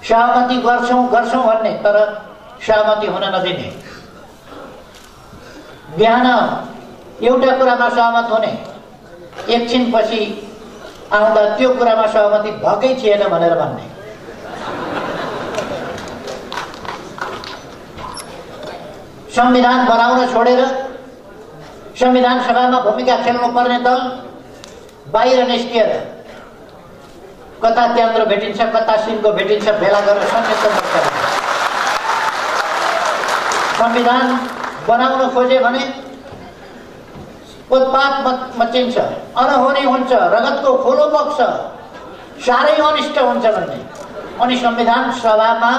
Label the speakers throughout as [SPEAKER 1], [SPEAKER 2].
[SPEAKER 1] सहमति गर्छौं भन्ने तर सहमति हुन नदिने, बिहान एउटा कुरामा सहमत हुने, एकछिनपछि आउँदा त्यो कुरामा सहमति भएकै थिएन भनेर भन्ने। संविधान बनाउन छोडेर संविधान सभामा भूमिका खेल्नुपर्ने दल बाहिर निस्किएर कता त्यान्द्र भेटिन्छ, कता सिङ्गो भेटिन्छ, भेला गरेर संयुक्त मोर्चा संविधान बनाउन खोजे भने उत्पात मचिन्छ, अनहोनी हुन्छ, रगतको खोलो बग्छ, साह्रै अनिष्ट हुन्छ भन्ने। अनि संविधान सभामा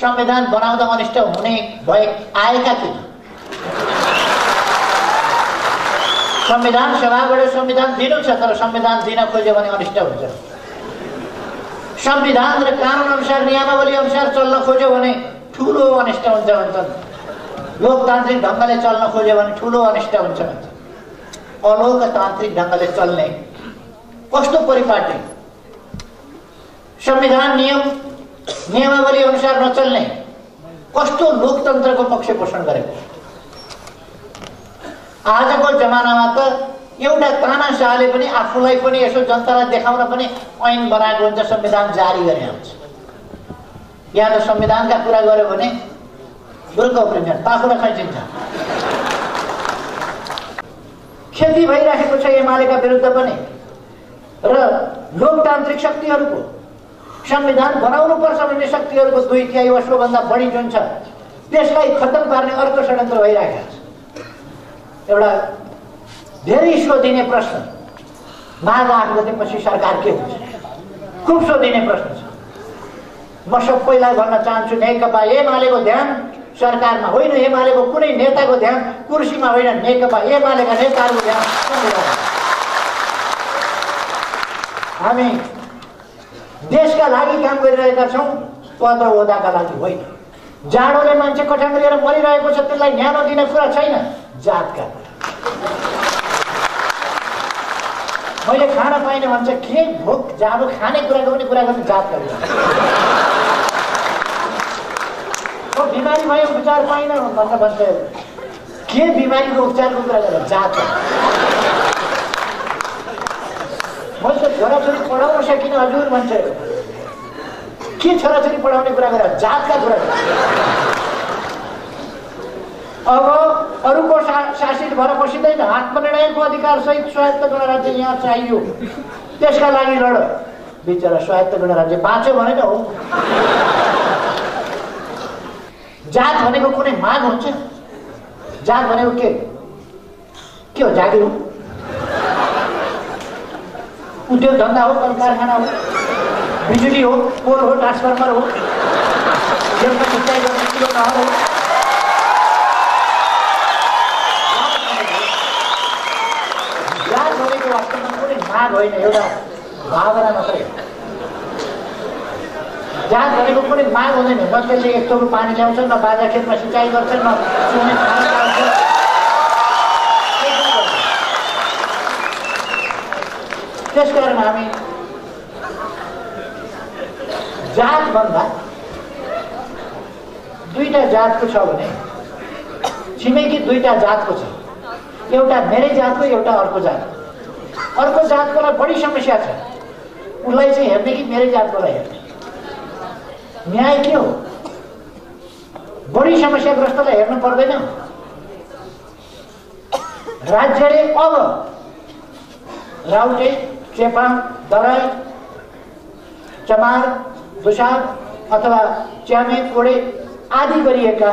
[SPEAKER 1] संविधान बनाउँदा अनिष्ट हुने भए आएका किन? संविधान सभाबाट संविधान दिनु छ तर संविधान दिन खोज्यो भने अनिष्ट हुन्छ। संविधान र कानुन अनुसार नियमावली अनुसार चल्न खोज्यो भने ठुलो अनिष्ट हुन्छ भन्छन्। लोकतान्त्रिक ढङ्गले चल्न खोज्यो भने ठुलो अनिष्ट हुन्छ भन्छ। अलोकतान्त्रिक ढङ्गले चल्ने कस्तो परिपाटी, संविधान नियमावली अनुसार नचल्ने कस्तो लोकतन्त्रको पक्ष पोषण गरेको। आजको जमानामा त एउटा तानाशाहले पनि आफूलाई पनि यसो जनतालाई देखाउन पनि ऐन बनाएको हुन्छ, संविधान जारी गरे हुन्छ। यहाँ त संविधानका कुरा गर्यो भने बुर्क उफ्रिन्छ, पाखुरा खैँचिन्छ। क्षति भइरहेको छ एमालेका विरुद्ध पनि र लोकतान्त्रिक शक्तिहरूको, संविधान बनाउनु पर्छ भन्ने शक्तिहरूको 2/3 वा सोभन्दा बढी जुन छ त्यसलाई खत्तम पार्ने अर्को षड्यन्त्र भइरहेको छ। एउटा धेरै सोधिने प्रश्न, माघ 8 गतेपछि सरकार के हुन्छ? खुब सोधिने प्रश्न छ। म सबैलाई भन्न चाहन्छु, नेकपा एमालेको ध्यान सरकारमा होइन, एमालेको कुनै नेताको ध्यान कुर्सीमा होइन, नेकपा एमालेका नेताहरूको ध्यान संविधानमा। हामी देशका लागि काम गरिरहेका छौँ, पद र ओहदाका लागि होइन। जाडोले मान्छे कठ्याङ्ग्रिएर मरिरहेको छ, त्यसलाई न्यानो दिने कुरा छैन, जातका। मैले खाना पाइनँ भन्छ, के भोक जाडो खाने कुराको पनि कुरा गर्ने जातका कुरा। बिमारी भयो उपचार पाइनँ भनेर भन्छ, के बिमारीको उपचारको कुरा गरेर जात। मैले छोराछोरी पढाउन सकिनँ हजुर भन्छ, के छोराछोरी पढाउने कुरा गरेर जातका कुरा। अब अरूको शासित भएर बसिँदैन, आत्मनिर्णयको अधिकार सहित स्वायत्त गणराज्य यहाँ चाहियो, त्यसका लागि लड। बिचरा स्वायत्त गणराज्य बाँच्यो भने त हो। जात भनेको कुनै माग हुन्छ? जात भनेको के हो? जागिर हो, उद्योग धन्दा हो, कल कारखाना हो, बिजुली हो, पोल हो, ट्रान्सफर्मर हो, सिँचाइ गर्ने ठुलो नहर हो। जात भनेको वास्तवमा कुनै माग होइन, एउटा भावना मात्रै हो। जात भनेको कुनै माग हुँदैन, न त्यसले एक चौरो पानी ल्याउँछ, न बाजा खेतमा सिँचाइ गर्छ, न सुने खाना खान्छ। त्यसकारण हामी जात भन्दा दुईटा जातको छ भने छिमेकी दुईटा जातको छ, एउटा मेरै जातको, एउटा अर्को जातको। अर्को जातकोलाई बढी समस्या छ, उसलाई चाहिँ हेर्ने कि मेरै जातकोलाई हेर्ने? न्याय के हो? बढी समस्याग्रस्तलाई हेर्नु पर्दैन? राज्यले अब राउटे, चेपाङ, दराई, चमार, दुसार अथवा च्यामे, कोडे आदि गरिएका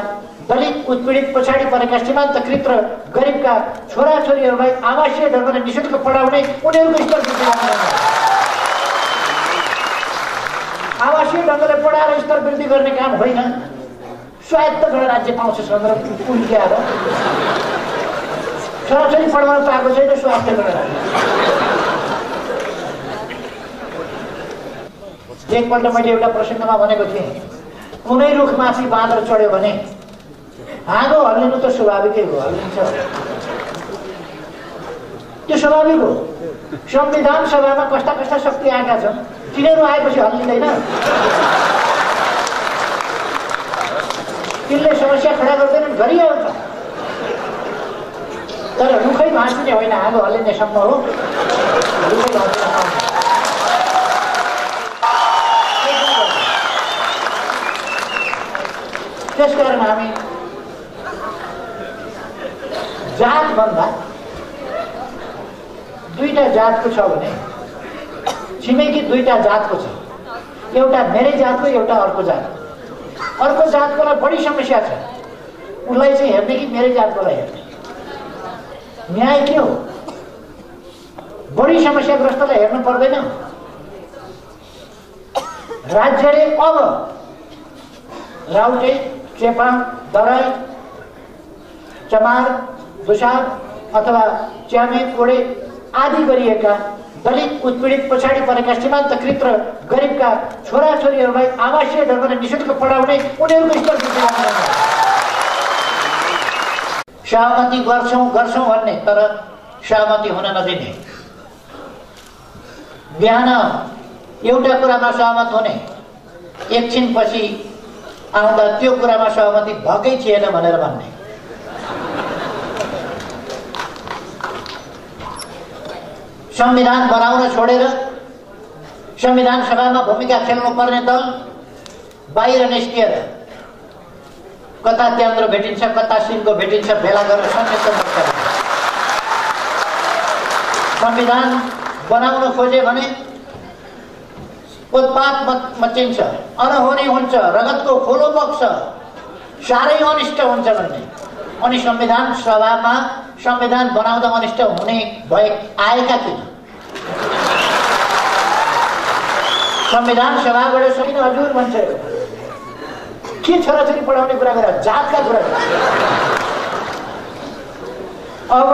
[SPEAKER 1] दलित, उत्पीडित, पछाडि परेका, सीमान्तकृत र गरिबका छोराछोरीहरूलाई आवासीय ढङ्गले निःशुल्क पढाउने, उनीहरूको स्तर वृद्धि गर्ने। आवासीय ढङ्गले पढाएर स्तर वृद्धि गर्ने काम होइन। स्वायत्त गणराज्य पाउँछ भनेर उल्क्याएर छोराछोरी पढाउन पाएको छैन स्वायत्त गणराज्य। एकपल्ट मैले एउटा प्रसङ्गमा भनेको थिएँ, कुनै रुखमाथि बाँदर चढ्यो भने हाँगो हल्लिनु त स्वाभाविकै हो, हल्लिन्छ, त्यो स्वाभाविक हो। संविधान सभामा कस्ता कस्ता शक्ति आएका छन्, तिनीहरू आएपछि हल्लिँदैन। कार्यान्वयन गरिएको छ, तर रुखै भाँच्ने होइन, आगो हल्लिनेसम्म हो। त्यसकारण हामी जातभन्दा दुईटा जातको छ भने छिमेकी दुईटा जातको छ, एउटा मेरै जातको, एउटा अर्को जातको। अर्को जातकोलाई बढी समस्या छ, उसलाई चाहिँ हेर्ने कि मेरै जातकोलाई हेर्ने? न्याय के हो? बढी समस्याग्रस्तलाई हेर्नु पर्दैन? राज्यले अब राउटे, चेपाङ, दराई, चमार, भुसार अथवा च्यामे, कोडे आदि गरिएका दलित, उत्पीडित, पछाडि परेका, सीमान्तकृत र गरिबका छोराछोरीहरूलाई आवासीय ढङ्गले निःशुल्क पढाउने, उनीहरूको स्तर सहमति गर्छौँ भन्ने, तर सहमति हुन नदिने। बिहान एउटा कुरामा सहमत हुने, एकछिनपछि आउँदा त्यो कुरामा सहमति भएकै थिएन भनेर भन्ने। संविधान बनाउन छोडेर संविधान सभामा भूमिका खेल्नुपर्ने दल बाहिर निस्किएर कता त्यान्द्रो भेटिन्छ, कता सिङ्गो भेटिन्छ, भेला गरेर संयुक्त मोर्चा। संविधान बनाउन खोजे भने उत्पात मचिन्छ, अनहोनी हुन्छ, रगतको खोलो बग्छ, साह्रै अनिष्ट हुन्छ भन्ने। अनि संविधान सभामा संविधान बनाउँदा अनिष्ट हुने भए आएका किन? संविधान सभाबाट सकिन हजुर भन्छ, के छोराछोरी पढाउने कुरा गरेर? जातका कुरा। अब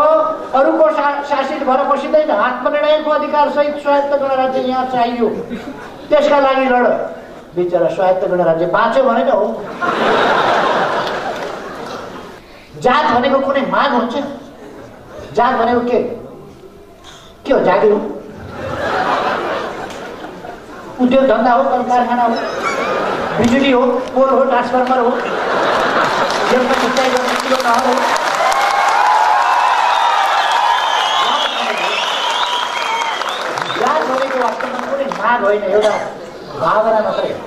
[SPEAKER 1] अरूको शासित भएर बसिँदैन, आत्मनिर्णयको अधिकार सहित स्वायत्त गणराज्य यहाँ चाहियो, त्यसका लागि लड। बिचरा स्वायत्त गणराज्य बाँच्यो भने त हो। जात भनेको कुनै माग हुन्छ? जात भनेको के हो? जागिर हो, उद्योग धन्दा हो, कल कारखाना हो, बिजुली हो, पोल हो, ट्रान्सफर्मर हो, जलमा सिँचाइ गर्ने ठुलो नहर हो। जात भनेको वास्तवमा कुनै माग होइन, एउटा भावना मात्रै हो।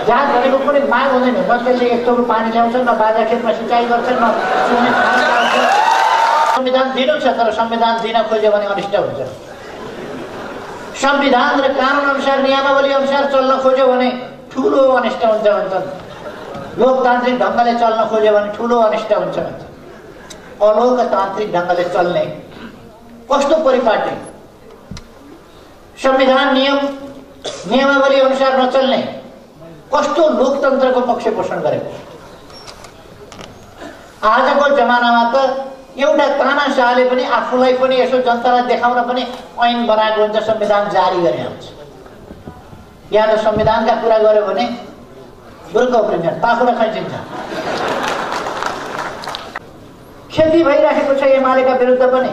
[SPEAKER 1] जात भनेको कुनै माग हुँदैन, न त्यसले एक थोक पानी ल्याउँछ, न बाजा खेतमा सिँचाइ गर्छ, न सुने खाना खान्छ। संविधान दिनु छ, तर संविधान दिन खोज्यो भने अनिष्ट हुन्छ। संविधान र कानुन अनुसार, नियमावली अनुसार चल्न खोज्यो भने ठुलो अनिष्ट हुन्छ भन्छन्। लोकतान्त्रिक ढङ्गले चल्न खोज्यो भने ठुलो अनिष्ट हुन्छ भन्छन्। अलोकतान्त्रिक ढङ्गले चल्ने कस्तो परिपाटी? संविधान नियमावली अनुसार नचल्ने कस्तो लोकतन्त्रको पक्ष पोषण गरेको? आजको जमानामा त एउटा तानाशाहले पनि आफूलाई पनि यसो जनतालाई देखाउन पनि ऐन बनाएको हुन्छ, संविधान जारी गरे हुन्छ। यहाँ त संविधानका कुरा गर्यो भने दुर्ग उफ्रिन्छ, पाखुरा खैँचिन्छ। खेती भइरहेको छ एमालेका विरुद्ध पनि,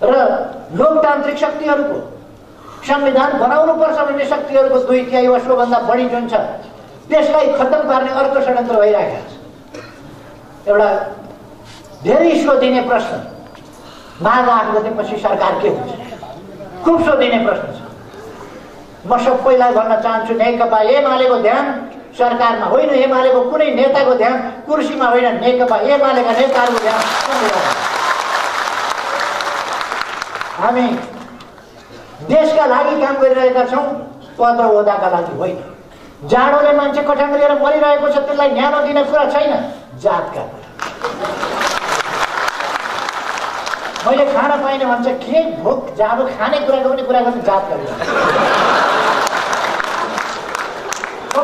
[SPEAKER 1] र लोकतान्त्रिक शक्तिहरूको, संविधान बनाउनुपर्छ भन्ने शक्तिहरूको 2/3 वा सोभन्दा बढी जुन छ, त्यसलाई खत्तम पार्ने अर्को षड्यन्त्र भइरहेको छ। एउटा धेरै सोधिने प्रश्न, माघ 8 गतेपछि सरकार के हुन्छ? खुब सोधिने प्रश्न छ। म सबैलाई भन्न चाहन्छु, नेकपा एमालेको ध्यान सरकारमा होइन, एमालेको कुनै नेताको ध्यान कुर्सीमा होइन, नेकपा एमालेका नेताहरूको ध्यान संविधानमा। हामी देशका लागि काम गरिरहेका छौँ, पद र ओहदाका लागि होइन। जाडोले मान्छे कठ्याङ लिएर मरिरहेको छ, त्यसलाई न्यानो दिने कुरा छैन, जातका। मैले खाना पाइनँ भन्छ, के भोक जाडो खाने कुराको पनि कुरा गर्ने जातका कुरा।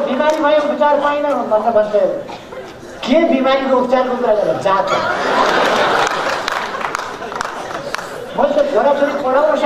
[SPEAKER 1] बिमारी भयो, उपचार पाइनँ भनेर भन्छ, के बिमारीको उपचारको कुरा गरेर जातका। मैले त छोराछोरी पढाउन